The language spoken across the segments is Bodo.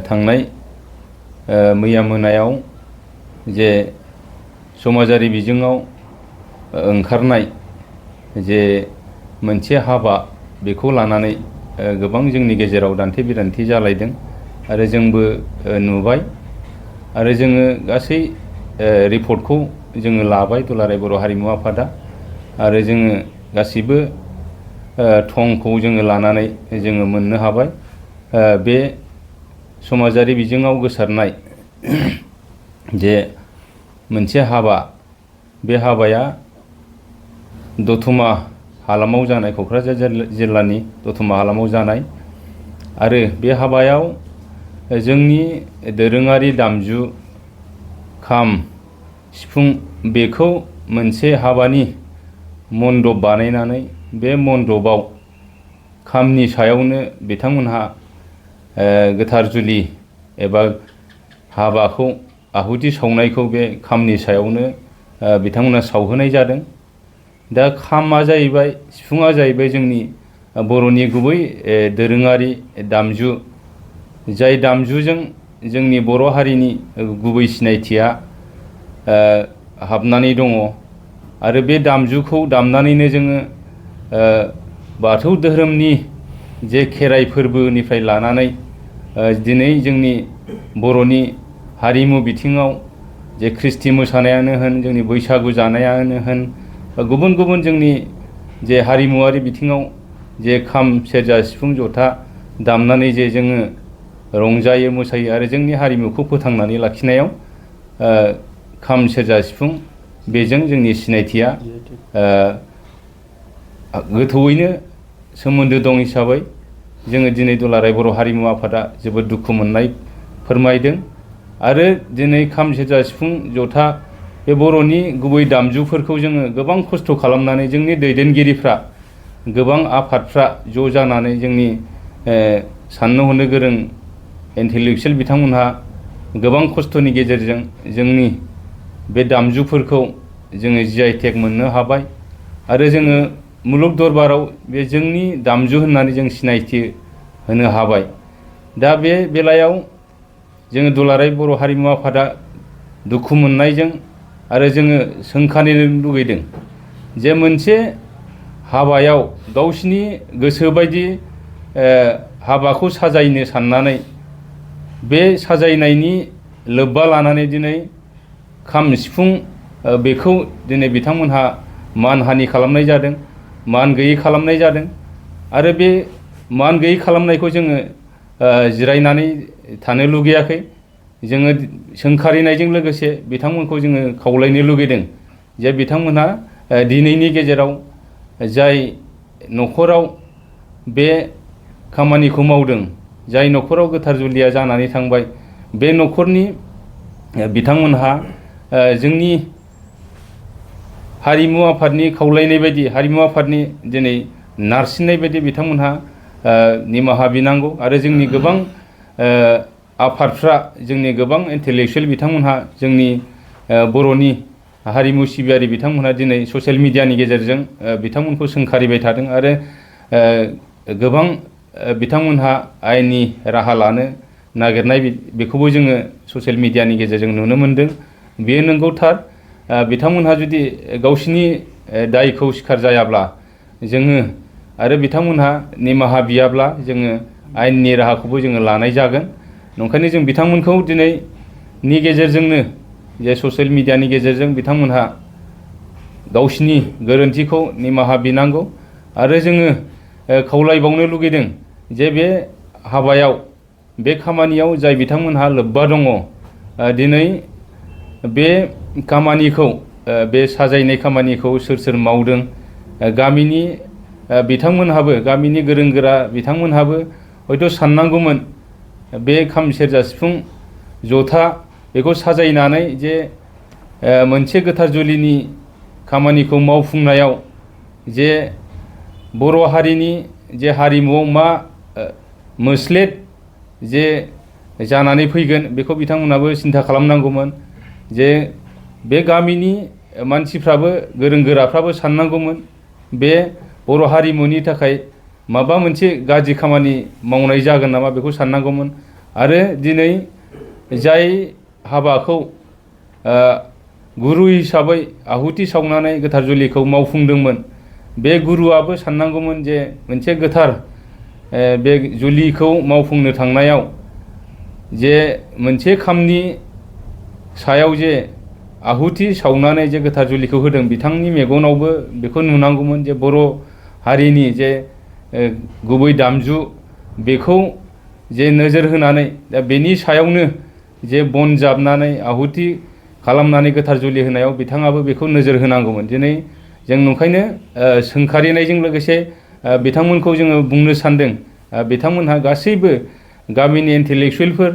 थांनाय मैया मोनायाव जे समाजारि बिजोङाव ओंखारनाय जे मोनसे हाबा बेखौ लानानै गोबां जोंनि गेजेराव दान्थे बिदान्थे जालायदों आरो जोंबो नुबाय आरो जोङो गासै रिपर्टखौ जोङो लाबाय दुलाराय बर' हारिमु आफादा आरो जोङो गासिबो थंखौ जोङो लानानै जोङो मोननो हाबाय बे समाजारि बिजोङाव गोसारनाय जे मोनसे हाबा बे हाबाया दतमा हालामाव जानाय क'क्राझार जिल्लानि दतमा हालामाव जानाय आरो बे हाबायाव जोंनि दोरोङारि दामजु खाम सिफुं बेखौ मोनसे हाबानि मन्दप बानायनानै बे मन्दपआव खामनि सायावनो बिथांमोनहा गोथार जुलि एबा हाबाखौ आहुति सावनायखौ बे खामनि सायावनो बिथांमोना सावहोनाय जादों। दा खामा जाहैबाय सिफुङा जाहैबाय जोंनि बर'नि गुबै दोरोङारि दामजु जाय दामजुजों जोंनि बर' हारिनि गुबै सिनायथिया हाबनानै दङ आरो बे दामजुखौ दामनानैनो जोङो बाथौ धोरोमनि जे खेराइ फोरबोनिफ्राय लानानै दिनै जोंनि बर'नि हारिमु बिथिङाव जे ख्रिस्टि मोसानायानो होन जोंनि बैसागु जानायानो होन गुबुन गुबुन जोंनि जे हारिमुवारि बिथिङाव जे खाम सेरजा सिफुं जथा दामनानै जे जोङो रंजायो मोसायो आरो जोंनि हारिमुखौ फोथांनानै लाखिनायाव खाम सेरजा सिफुं बेजों जोंनि सिनायथिया गोथौयैनो सोमोन्दो दं हिसाबै जोङो दिनै दुलाराय बर' हारिमु आफादा जोबोद दुखु मोननाय फोरमायदों आरो दिनै खाम सेरजा सिफुं जथा बे बर'नि गुबै दामजुफोरखौ जोङो गोबां खस्थ' खालामनानै जोंनि दैदेनगिरिफ्रा गोबां आफादफ्रा ज' जानानै जोंनि साननो हनो गोरों इन्टेलेक्सुयेल बिथांमोनहा गोबां खस्थ'नि गेजेरजों जोंनि बे दामजुफोरखौ जोङो GI टेग मोननो हाबाय आरो जोङो मुलुग दरबाराव बे जोंनि दामजु होननानै जों सिनायथि होनो हाबाय। दा बे बेलायाव जोङो दुलाराय बर' हारिमु आफादा दुखु मोननायजों आरो जोङो सोंखानो लुगैदों जे मोनसे हाबायाव गावसिनि गोसो बायदि हाबाखौ साजायनो साननानै बे साजायनायनि लोब्बा लानानै दिनै खाम सिफुं बेखौ दिनै बिथांमोनहा मानहानि खालामनाय जादों मान गैयै खालामनाय जादों आरो बे मान गैयै खालामनायखौ जोङो जिरायनानै थानो लुगैयाखै जोङो सोंखारिनायजों लोगोसे बिथांमोनखौ जोङो खावलायनो लुगैदों जे बिथांमोनहा दिनैनि गेजेराव जाय न'खराव बे खामानिखौ मावदों जाय न'खराव गोथार जुलिया जानानै थांबाय बे न'खरनि बिथांमोनहा जोंनि हारिमु आफादनि खावलायनाय बायदि हारिमु आफादनि दिनै नारसिननाय बायदि बिथांमोनहा निमाहा बिनांगौ आरो जोंनि गोबां आफादफ्रा जोंनि गोबां इन्टेलेक्सुयेल बिथांमोनहा जोंनि बर'नि हारिमु सिबियारि बिथांमोनहा दिनै ससियेल मिडियानि गेजेरजों बिथांमोनखौ सोंखारिबाय थादों आरो गोबां बिथांमोनहा आयेननि राहा लानो नागिरनाय बेखौबो जोङो ससियेल मिडियानि गेजेरजों नुनो मोनदों। बेयो नंगौ थार बिथांमोनहा जुदि गावसिनि दायखौ सिखार जायाब्ला जोङो आरो बिथांमोनहा निमाहा बियाब्ला जोङो आयेननि राहाखौबो जोङो लानाय जागोन। ओंखायनो जों बिथांमोनखौ दिनैनि गेजेरजोंनो जे ससियेल मिडियानि गेजेरजों बिथांमोनहा गावसिनि गोरोन्थिखौ निमाहा बिनांगौ आरो जोङो खावलायबावनो लुगैदों जे बे हाबायाव बे खामानियाव जाय बिथांमोनहा लोब्बा दङ दिनै बे खामानिखौ बे साजायनाय खामानिखौ सोर सोर मावदों गामिनि बिथांमोनहाबो गामिनि गोरों गोरा बिथांमोनहाबो हयथ' साननांगौमोन बे खाम सेरजा सिफुं जथा बेखौ साजायनानै जे मोनसे गोथार जुलिनि खामानिखौ मावफुंनायाव जे बर' हारिनि जे हारिमुआव मा मोस्लेट जे जानानै फैगोन बेखौ बिथांमोनाबो सिन्था खालामनांगौमोन जे बे गामिनि मानसिफ्राबो गोरों गोराफ्राबो साननांगौमोन बे बर' हारिमुनि थाखाय माबा मोनसे गाज्रि खामानि मावनाय जागोन नामा बेखौ साननांगौमोन आरो दिनै जाय हाबाखौ गुरु हिसाबै आहुति सावनानै गोथार जुलिखौ मावफुंदोंमोन, बे गुरुआबो साननांगौमोन जे मोनसे गोथार बे जुलिखौ मावफुंनो थांनायाव जे मोनसे खामनि सायाव जे आहुति सावनानै जे गोथार जुलिखौ होदों, बिथांनि मेगनावबो बेखौ नुनांगौमोन जे बर' हारिनि जे गुबै दामजु बेखौ जे नोजोर होनानै दा बेनि सायावनो जे बन जाबनानै आहुति खालामनानै गोथार जुलि होनायाव बिथाङाबो बेखौ नोजोर होनांगौमोन। दिनै जों नंखायनो सोंखारिनायजों लोगोसे बिथांमोनखौ जोङो बुंनो सानदों, बिथांमोनहा गासैबो गामिनि इन्टेलेक्सुवेलफोर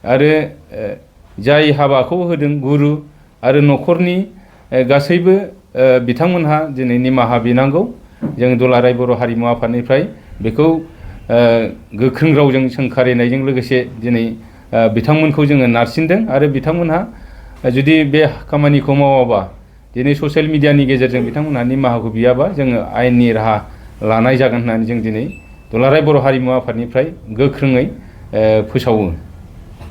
आरो जाय हाबाखौ होदों गुरु आरो न'खरनि गासैबो बिथांमोनहा दिनै निमाहा बिनांगौ। जों दुलाराय बर' हारिमु आफादनिफ्राय बेखौ गोख्रों रावजों सोंखारिनायजों लोगोसे दिनै बिथांमोनखौ जोङो नारसिनदों आरो बिथांमोनहा जुदि बे खामानिखौ मावाबा, दिनै ससियेल मिडियानि गेजेरजों बिथांमोनहा निमाहाखौ बियाबा जोङो आयेननि राहा लानाय जागोन होननानै जों दिनै दुलाराय बर' हारिमु आफादनिफ्राय गोख्रोङै फोसावो।